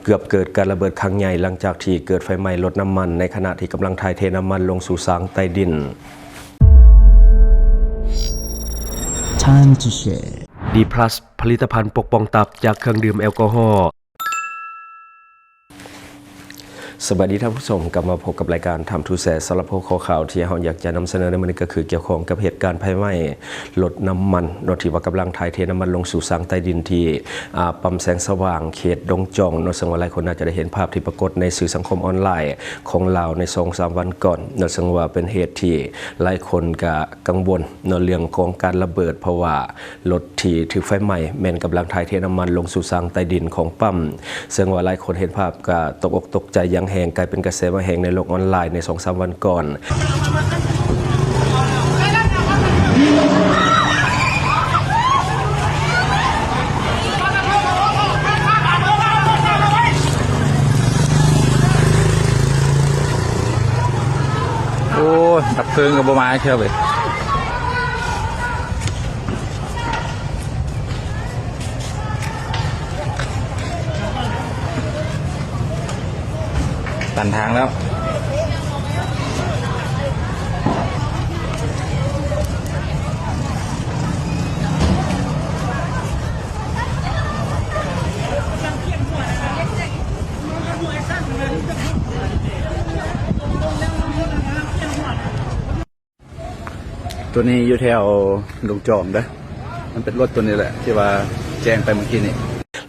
ເກືອບເກີດການລະເບີດຄັ້ງໃຫຍ່ ຫຼັງຈາກທີ່ເກີດໄຟໄໝ້ລົດນ້ຳມັນ ໃນຂະນະທີ່ກຳລັງຖ່າຍເທນ້ຳມັນລົງສູ່ຊາງໃຕ້ດິນ. Time to share. ດີພລັສ ຜະລິດຕະພັນປົກປ້ອງຕັບຈາກເຄື່ອງດື່ມແອລກໍຮໍ. ສະບາຍດີທ່ານຜູ້ຊົມ, ກັບມາພົບກັບລາຍການ Time to Share. ສຳລັບຫົວຂໍ້ຂ່າວທີ່ເຮົາຢາກຈະນຳສະເໜີໃນມື້ນີ້ ກໍຄືກ່ຽວຂ້ອງກັບເຫດການໄຟໄໝ້ລົດນ້ຳມັນເນາະ ທີ່ວ່າກຳລັງຖ່າຍເທນ້ຳມັນລົງສູ່ຊາງໃຕ້ດິນທີ່ ອາ ປ້ຳແສງສະຫວ່າງ ເຂດດົງຈອງເນາະ, ເຊິ່ງວ່າຫຼາຍຄົນໜ້າຈະໄດ້ເຫັນພາບທີ່ປາກົດໃນສື່ສັງຄົມອອນລາຍຂອງລາວໃນສອງສາມວັນກ່ອນເນາະ, ເຊິ່ງວ່າເປັນເຫດທີ່ຫຼາຍຄົນກະກັງວົນເນາະ ເລື່ອງຂອງການລະເບີດ ເພາະວ່າ ລົດທີ່ຖືກໄຟໄໝ້ແມ່ນກຳລັງຖ່າຍເທນ້ຳມັນລົງສູ່ຊາງໃຕ້ດິນຂອງປ້ຳ, ເຊິ່ງວ່າຫຼາຍຄົນເຫັນພາບກໍຕົກອົກຕົກໃຈຢ່າງແຮງ, ກາຍເປັນກະແສມາແຮງໃນໂລກອອນລາຍໃນສອງສາມວັນກ່ອນ. ໂອ້ຍ ດັບເພີງກໍບໍ່ມາຈັກເທື່ອເວີຍ. ຕັນທາງແລ້ວ. ຕົວນີ້ຢູ່ແຖວດົງຈອງເດີ້, ມັນເປັນລົດຕົວນີ້ແຫຼະທີ່ວ່າແຈ້ງໄປເມື່ອກີ້ນີ້.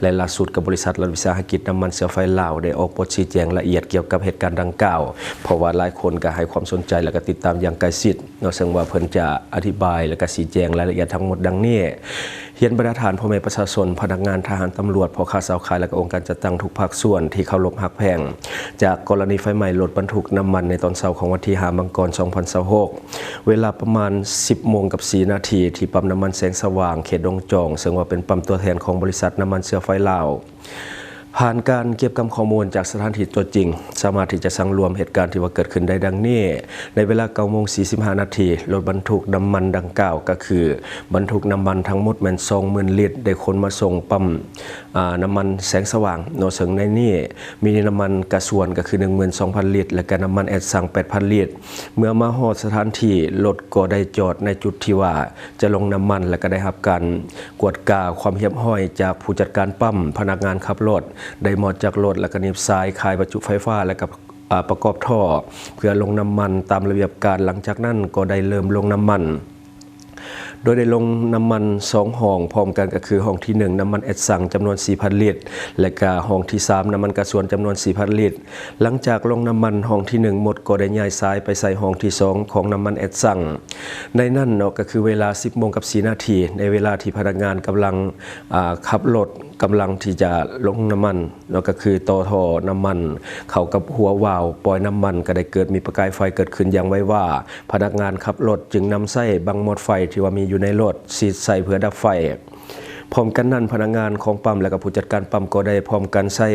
ແລະ ລ່າສຸດກໍບໍລິສັດລັດວິສາຫະກິດນ້ຳມັນເຊື້ອໄຟລາວ ໄດ້ອອກບົດຊີ້ແຈງລະອຽດກ່ຽວກັບເຫດການດັ່ງກ່າວ, ເພາະວ່າຫຼາຍຄົນກໍໃຫ້ຄວາມສົນໃຈ ແລະ ກໍຕິດຕາມຢ່າງໃກ້ຊິດເນາະ, ເຊິ່ງວ່າເພິ່ນຈະອະທິບາຍ ແລະ ກໍຊີ້ແຈງລາຍລະອຽດທັງໝົດດັ່ງນີ້. ຮຽນບັນດາທ່ານພໍ່ແມ່ປະຊາຊົນ, ພະນັກງານ, ທະຫານ, ຕຳຫຼວດ, ພໍ່ຄ້າຊາວຂາຍ ແລະ ກໍອົງການຈັດຕັ້ງທຸກພາກສ່ວນທີ່ເຄົາລົບຮັກແພງ, ຈາກກໍລະນີໄຟໄໝ້ລົດບັນທຸກນ້ຳມັນໃນຕອນເຊົ້າຂອງວັນທີຫ້າ ມັງກອນ ສອງພັນຊາວຫົກ ເວລາປະມານ ສິບໂມງກັບສີ່ນາທີ ທີ່ປ້ຳນ້ຳມັນແສງສະຫວ່າງ ເຂດດົງຈອງ, ເຊິ່ງວ່າເປັນປ້ຳຕົວແທນຂອງບໍລິສັດນ້ຳມັນເຊື້ອໄຟລາວ. ຜ່ານການເກັບກຳຂໍ້ມູນຈາກສະຖານທີ່ຕົວຈິງ, ສາມາດທີ່ຈະສັງລວມເຫດການທີ່ວ່າເກີດຂຶ້ນໄດ້ດັ່ງນີ້. ໃນເວລາ ເກົ້າໂມງສີ່ສິບຫ້ານາທີ, ລົດບັນທຸກນ້ຳມັນດັ່ງກ່າວ ກໍຄືບັນທຸກນ້ຳມັນທັງໝົດແມ່ນ ສອງໝື່ນລິດ ໄດ້ຂົນມາສົ່ງປ້ຳ ອາ ນ້ຳມັນແສງສະຫວ່າງເນາະ, ເຊິ່ງໃນນີ້ມີນ້ຳມັນກາຊວນ ກໍຄື ໜຶ່ງໝື່ນສອງພັນລິດ ແລະ ກະນ້ຳມັນແອັດຊັງ ແປດພັນລິດ. ເມື່ອມາຮອດສະຖານທີ່, ລົດກໍໄດ້ຈອດໃນຈຸດທີ່ວ່າຈະລົງນ້ຳມັນ ແລະ ກໍໄດ້ຮັບການກວດກາຄວາມຮຽບຮ້ອຍຈາກຜູ້ຈັດການປ້ຳ, ພະນັກງານຂັບລົດ ໄດ້ມອດຈາກລົດ ແລະ ກໍໜີບສາຍຄາຍປະຈຸໄຟຟ້າ ແລະ ກໍ ອາ ປະກອບທໍ່ ເພື່ອລົງນ້ຳມັນຕາມລະບຽບການ. ຫຼັງຈາກນັ້ນກໍໄດ້ເລີ່ມລົງນ້ຳມັນ ໂດຍໄດ້ລົງນ້ຳມັນສອງຫ້ອງພ້ອມກັນ, ກໍຄືຫ້ອງທີໜຶ່ງ ນ້ຳມັນແອັດຊັງ ຈຳນວນສີ່ພັນລິດ ແລະ ກະຫ້ອງທີສາມ ນ້ຳມັນກາຊວນ ຈຳນວນສີ່ພັນລິດ. ຫຼັງຈາກລົງນ້ຳມັນຫ້ອງທີໜຶ່ງໝົດ, ກໍໄດ້ຍ້າຍສາຍໄປໃສ່ຫ້ອງທີສອງຂອງນ້ຳມັນແອັດຊັງ. ໃນນັ້ນເນາະ, ກໍຄືເວລາ ສິບໂມງກັບສີ່ນາທີ, ໃນເວລາທີ່ພະນັກງານກຳລັງ ອາ ຂັບລົດ ກຳລັງທີ່ຈະລົງນ້ຳມັນເນາະ, ກໍຄືຕໍ່ທໍ່ນ້ຳມັນເຂົ້າກັບຫົວວາວປ່ອຍນ້ຳມັນ, ກໍໄດ້ເກີດມີປະກາຍໄຟເກີດຂຶ້ນຢ່າງໄວວາ. ພະນັກງານຂັບລົດຈຶ່ງນຳໃຊ້ບັ້ງໝອດໄຟທີ່ວ່າມີຢູ່ໃນລົດສີດໃສ່ເພື່ອດັບໄຟ. ພ້ອມກັນນັ້ນ, ພະນັກງານຂອງປ້ຳ ແລະ ກໍຜູ້ຈັດການປ້ຳກໍໄດ້ພ້ອມກັນໃຊ້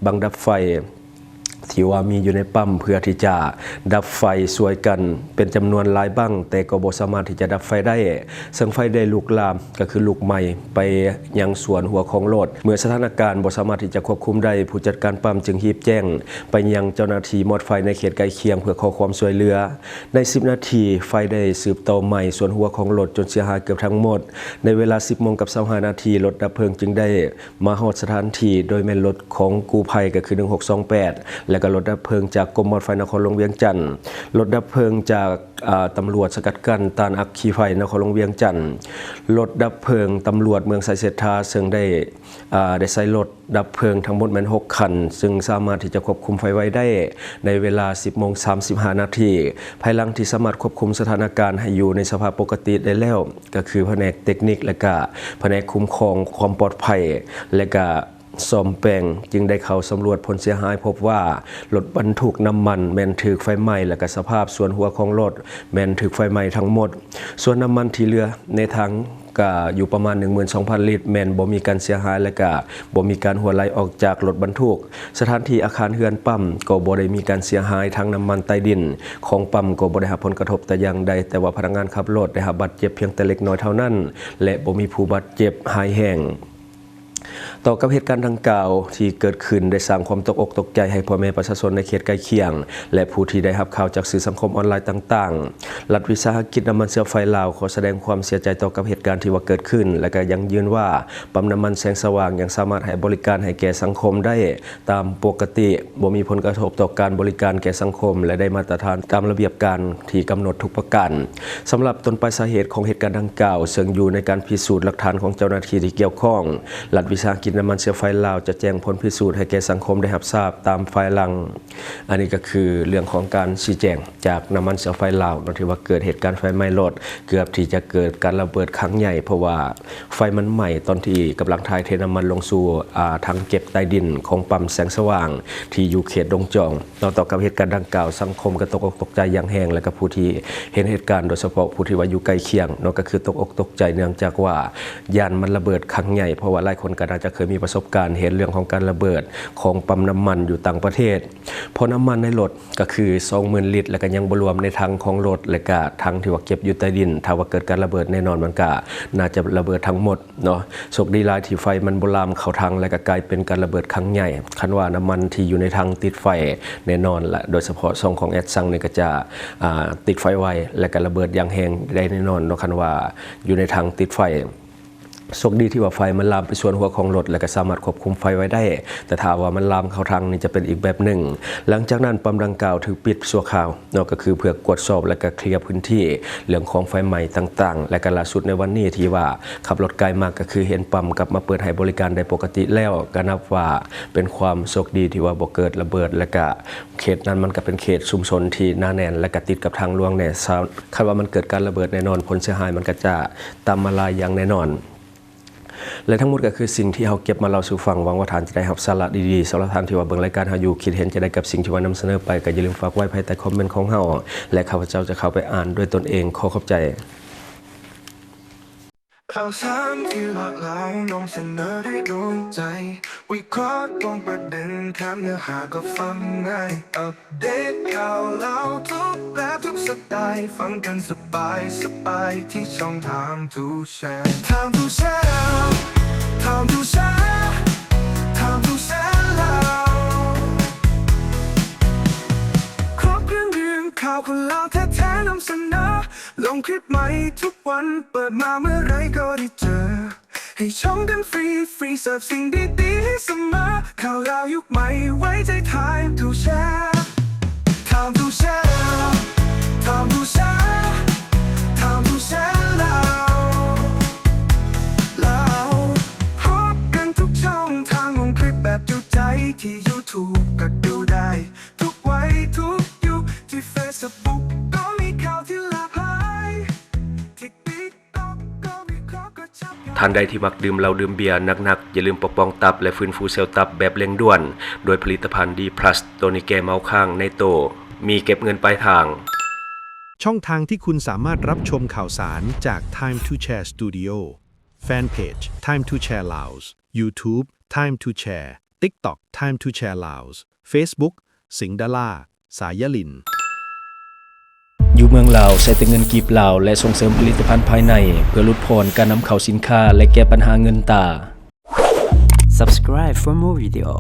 ບັ້ງດັບໄຟ ທີ່ວ່າມີຢູ່ໃນປ້ຳ ເພື່ອທີ່ຈະດັບໄຟຊ່ວຍກັນເປັນຈຳນວນຫຼາຍບັ້ງ, ແຕ່ກໍບໍ່ສາມາດທີ່ຈະດັບໄຟໄດ້, ເຊິ່ງໄຟໄດ້ລຸກລາມ ກໍຄືລຸກໄໝ້ໄປຍັງສ່ວນຫົວຂອງລົດ. ເມື່ອສະຖານະການບໍ່ສາມາດທີ່ຈະຄວບຄຸມໄດ້, ຜູ້ຈັດການປ້ຳຈຶ່ງຮີບແຈ້ງໄປຍັງເຈົ້າໜ້າທີ່ມອດໄຟໃນເຂດໃກ້ຄຽງ ເພື່ອຂໍຄວາມຊ່ວຍເຫຼືອ. ໃນສິບນາທີ, ໄຟໄດ້ສືບຕໍ່ໄໝ້ສ່ວນຫົວຂອງລົດຈົນເສຍຫາຍເກືອບທັງໝົດ. ໃນເວລາ ສິບໂມງກັບຊາວຫ້ານາທີ, ລົດດັບເພີງຈຶ່ງໄດ້ ມາຮອດສະຖານທີ່ ໂດຍແມ່ນລົດຂອງກູ້ໄພ ກໍຄື ໜຶ່ງຫົກສອງແປດ ແລະ ກໍລົດດັບເພີງຈາກກົມມອດໄຟນະຄອນຫຼວງວຽງຈັນ, ລົດດັບເພີງຈາກ ອາ ຕຳຫຼວດສະກັດກັ້ນຕ້ານອັກຄີໄຟນະຄອນຫຼວງວຽງຈັນ, ລົດດັບເພີງຕຳຫຼວດເມືອງໄຊເສດຖາ ເຊິ່ງໄດ້ ອາ ໄດ້ໃຊ້ລົດດັບເພີງທັງໝົດແມ່ນຫົກຄັນ, ເຊິ່ງສາມາດທີ່ຈະຄວບຄຸມໄຟໄວ້ໄດ້ໃນເວລາ ສິບໂມງສາມສິບຫ້ານາທີ ພາຍຫຼັງທີ່ສາມາດຄວບຄຸມສະຖານະການໃຫ້ຢູ່ໃນສະພາບປົກກະຕິໄດ້ແລ້ວ. ກໍຄືພະແນກເຕັກນິກ ແລະ ກະພະແນກຄຸ້ມຄອງຄວາມປອດໄພ ແລະ ກະສ້ອມແປງ ຈຶ່ງໄດ້ເຂົ້າສຳຫຼວດຜົນເສຍຫາຍ, ພົບວ່າລົດບັນທຸກນ້ຳມັນແມ່ນຖືກໄຟໄໝ້ ແລະ ກະສະພາບສ່ວນຫົວຂອງລົດແມ່ນຖືກໄຟໄໝ້ທັງໝົດ. ສ່ວນນ້ຳມັນທີ່ເຫຼືອໃນຖັງກະຢູ່ປະມານ ໜຶ່ງໝື່ນສອງພັນລິດ ແມ່ນບໍ່ມີການເສຍຫາຍ ແລະ ກະບໍ່ມີການຮົ່ວໄຫຼອອກຈາກລົດບັນທຸກ. ສະຖານທີ່ອາຄານເຮືອນປ້ຳກໍບໍ່ໄດ້ມີການເສຍຫາຍ, ຖັງນ້ຳມັນໃຕ້ດິນຂອງປ້ຳກໍບໍ່ໄດ້ຮັບຜົນກະທົບແຕ່ຢ່າງໃດ, ແຕ່ວ່າພະນັກງານຂັບລົດໄດ້ຮັບບາດເຈັບພຽງແຕ່ເລັກນ້ອຍເທົ່ານັ້ນ ແລະ ບໍ່ມີຜູ້ບາດເຈັບຮ້າຍແຮງ. ຕໍ່ກັບເຫດການດັ່ງກ່າວທີ່ເກີດຂຶ້ນ ໄດ້ສ້າງຄວາມຕົກອົກຕົກໃຈໃຫ້ພໍ່ແມ່ປະຊາຊົນໃນເຂດໃກ້ຄຽງ ແລະ ຜູ້ທີ່ໄດ້ຮັບຂ່າວຈາກສື່ສັງຄົມອອນລາຍຕ່າງໆ. ລັດວິສາຫະກິດນ້ຳມັນເຊື້ອໄຟລາວ ຂໍສະແດງຄວາມເສຍໃຈຕໍ່ກັບເຫດການທີ່ວ່າເກີດຂຶ້ນ ແລະ ກໍຢັ້ງຢືນວ່າ ປ້ຳນ້ຳມັນແສງສະຫວ່າງຍັງສາມາດໃຫ້ບໍລິການໃຫ້ແກ່ສັງຄົມໄດ້ຕາມປົກກະຕິ, ບໍ່ມີຜົນກະທົບຕໍ່ການບໍລິການແກ່ສັງຄົມ ແລະ ໄດ້ມາດຕະຖານຕາມລະບຽບການທີ່ກຳນົດທຸກປະການ. ສຳລັບຕົ້ນປາຍສາເຫດຂອງເຫດການດັ່ງກ່າວ ເຊິ່ງຢູ່ໃນການພິສູດຫຼັກຖານຂອງເຈົ້າໜ້າທີ່ທີ່ກ່ຽວຂ້ອງ, ລັດວິສາຫະກິດນ້ຳມັນເຊື້ອໄຟລາວຈະແຈ້ງຜົນພິສູດໃຫ້ແກ່ສັງຄົມໄດ້ຮັບຊາບຕາມພາຍຫຼັງ. ອັນນີ້ກໍຄືເລື່ອງຂອງການຊີ້ແຈງຈາກນ້ຳມັນເຊື້ອໄຟລາວເນາະ ທີ່ວ່າເກີດເຫດການໄຟໄໝ້ລົດ ເກືອບທີ່ຈະເກີດການລະເບີດຄັ້ງໃຫຍ່ ເພາະວ່າໄຟມັນໄໝ້ຕອນທີ່ກຳລັງຖ່າຍເທນ້ຳມັນລົງສູ່ ອາ ຖັງເກັບໃຕ້ດິນຂອງປ້ຳແສງສະຫວ່າງທີ່ຢູ່ເຂດດົງຈອງ. ເນາະ ຕໍ່ກັບເຫດການດັ່ງກ່າວ ສັງຄົມກໍຕົກອົກຕົກໃຈຢ່າງແຮງ ແລະ ກໍຜູ້ທີ່ເຫັນເຫດການ ໂດຍສະເພາະຜູ້ທີ່ວ່າຢູ່ໃກ້ຄຽງເນາະ ກໍຄືຕົກອົກຕົກໃຈເນື່ອງຈາກວ່າຢ້ານມັນລະເບີດຄັ້ງໃຫຍ່ ເພາະວ່າຫຼາຍຄົນກໍໜ້າຈະເຄີຍມີປະສົບການເຫັນເລື່ອງຂອງການລະເບີດຂອງປ້ຳນ້ຳມັນຢູ່ຕ່າງປະເທດ ເພາະນ້ຳມັນໃນລົດກໍຄືສອງໝື່ນລິດ ແລະ ກໍຍັງບໍ່ລວມໃນຖັງຂອງລົດ ແລະ ກໍຖັງທີ່ວ່າເກັບຢູ່ໃຕ້ດິນ ຖ້າວ່າເກີດການລະເບີດແນ່ນອນມັນກໍໜ້າຈະລະເບີດທັງໝົດ. ເນາະ ໂຊກດີຫຼາຍທີ່ໄຟມັນບໍ່ລາມເຂົ້າຖັງ ແລະ ກໍກາຍເປັນການລະເບີດຄັ້ງໃຫຍ່. ຄັນວ່ານ້ຳມັນທີ່ຢູ່ໃນຖັງຕິດໄຟແນ່ນອນລະ ໂດຍສະເພາະຊ່ອງຂອງແອດຊັງນີ້ກໍຈະ ອາ ຕິດໄຟໄວ ແລະ ກໍລະເບີດຢ່າງແຮງໄດ້ແນ່ນອນເນາະ ຄັນວ່າຢູ່ໃນຖັງຕິດໄຟ. ໂຊກດີທີ່ວ່າໄຟມັນລາມໄປສ່ວນຫົວຂອງລົດ ແລະ ກໍສາມາດຄວບຄຸມໄຟໄວ້ໄດ້, ແຕ່ຖ້າວ່າມັນລາມເຂົ້າຖັງນີ້ຈະເປັນອີກແບບໜຶ່ງ. ຫຼັງຈາກນັ້ນ ປ້ຳດັ່ງກ່າວຖືກປິດຊົ່ວຄາວ ເນາະ ກໍຄືເພື່ອກວດສອບ ແລະ ກໍເຄລຍພື້ນທີ່ເລື່ອງຂອງໄຟໄໝ້ຕ່າງໆ ແລະ ກໍລ່າສຸດໃນວັນນີ້ທີ່ວ່າຂັບລົດໄກມາ ກໍຄືເຫັນປ້ຳກັບມາເປີດໃຫ້ບໍລິການໄດ້ປົກກະຕິແລ້ວ ກໍນັບວ່າເປັນຄວາມໂຊກດີທີ່ວ່າບໍ່ເກີດລະເບີດ ແລະ ກໍເຂດນັ້ນມັນກໍເປັນເຂດຊຸມຊົນທີ່ໜາແໜ້ນ ແລະ ກໍຕິດກັບທາງຫຼວງແດ່. ຄັນວ່າມັນເກີດການລະເບີດແນ່ນອນ ຜົນເສຍຫາຍມັນກໍຈະຕາມມາຫຼາຍຢ່າງແນ່ນອນ. ແລະ ທັງໝົດກໍຄືສິ່ງທີ່ເຮົາເກັບມາເລົ່າສູ່ຟັງ. ຫວັງວ່າທ່ານຈະໄດ້ຮັບສາລະດີໆ. ສຳລັບທ່ານທີ່ວ່າເບິ່ງລາຍການເຮົາຢູ່ ຄິດເຫັນຈັ່ງໃດກັບສິ່ງທີ່ວ່ານຳສະເໜີໄປ ກໍຢ່າລືມຝາກໄວ້ພາຍໃຕ້ຄອມເມັນຂອງເຮົາ ແລະ ຂ້າພະເຈົ້າຈະເຂົ້າໄປອ່ານດ້ວຍຕົນເອງ. ຂໍຂອບໃຈ. ຂ່າວສານທີ່ຫຼາກຫຼາຍ ນຳສະເໜີດ້ວຍດວງໃຈ ວິເຄາະຕຣົງປະເດັນ ແຖມເນື້ອຫາກໍຟັງງ່າຍ ອັບເດດຂ່າວລາວທຸກແບບທຸກສະໄຕ ຟັງກັນສະບາຍໆ ທີ່ຊ່ອງ Time to Share Time to Share Time to Share Time to Share ລາວ ຄອບເລື່ອງ ເລື່ອງຂ່າວຄົນລາວແທ້ໆ ນຳສະເໜີ ລົງຄລິບໃໝ່ທຸກວັນ ເປີດມາເມື່ອໃດກໍໄດ້ເຈີ ໃຫ້ຊົມກັນຟຣີໆ ເສີບສິ່ງດີໆໃຫ້ສະເໝີ ຂ່າວລາວຍຸກໃໝ່ ໄວ້ໃຈ Time to Share Time to Share Time to Share Time to Share ລາວ ລາວ ພົບກັນທຸກຊ່ອງທາງ ລົງຄລິບແບບຈຸໃຈ ທີ່ YouTube ກໍດູໄດ້ ທຸກໄວທຸກຍຸກ ທີ່ Facebook ກໍມີຂ່າວທີ່ຫຼາກຫຼາຍ ທີ່ TikTok ກໍວິເຄາະກະຊັບ. ທ່ານໃດທີ່ມັກດື່ມເຫຼົ້າດື່ມເບຍໜັກໆ ຢ່າລືມປົກປ້ອງຕັບ ແລະ ຟື້ນຟູເຊວຕັບແບບເລັ່ງດ່ວນ ດ້ວຍຜະລິດຕະພັນ D plus ໂຕນີ້ແກ້ເມົາຄ້າງໃນໂຕ ມີເກັບເງິນປາຍທາງ. ຊ່ອງທາງທີ່ຄຸນສາມາດຮັບຊົມຂ່າວສານຈາກ Time to Share Studio, Fan Page Time to Share Laos, YouTube Time to Share, TikTok Time to Share Laos, Facebook ສິງດາລາ ສາຍຍາລິນ. ຢູ່ເມືອງລາວ ໃຊ້ແຕ່ເງິນກີບລາວ ແລະ ສົ່ງເສີມຜະລິດຕະພັນພາຍໃນ ເພື່ອຫຼຸດຜ່ອນການນຳເຂົ້າສິນຄ້າ ແລະ ແກ້ບັນຫາເງິນຕາ. Subscribe for more video.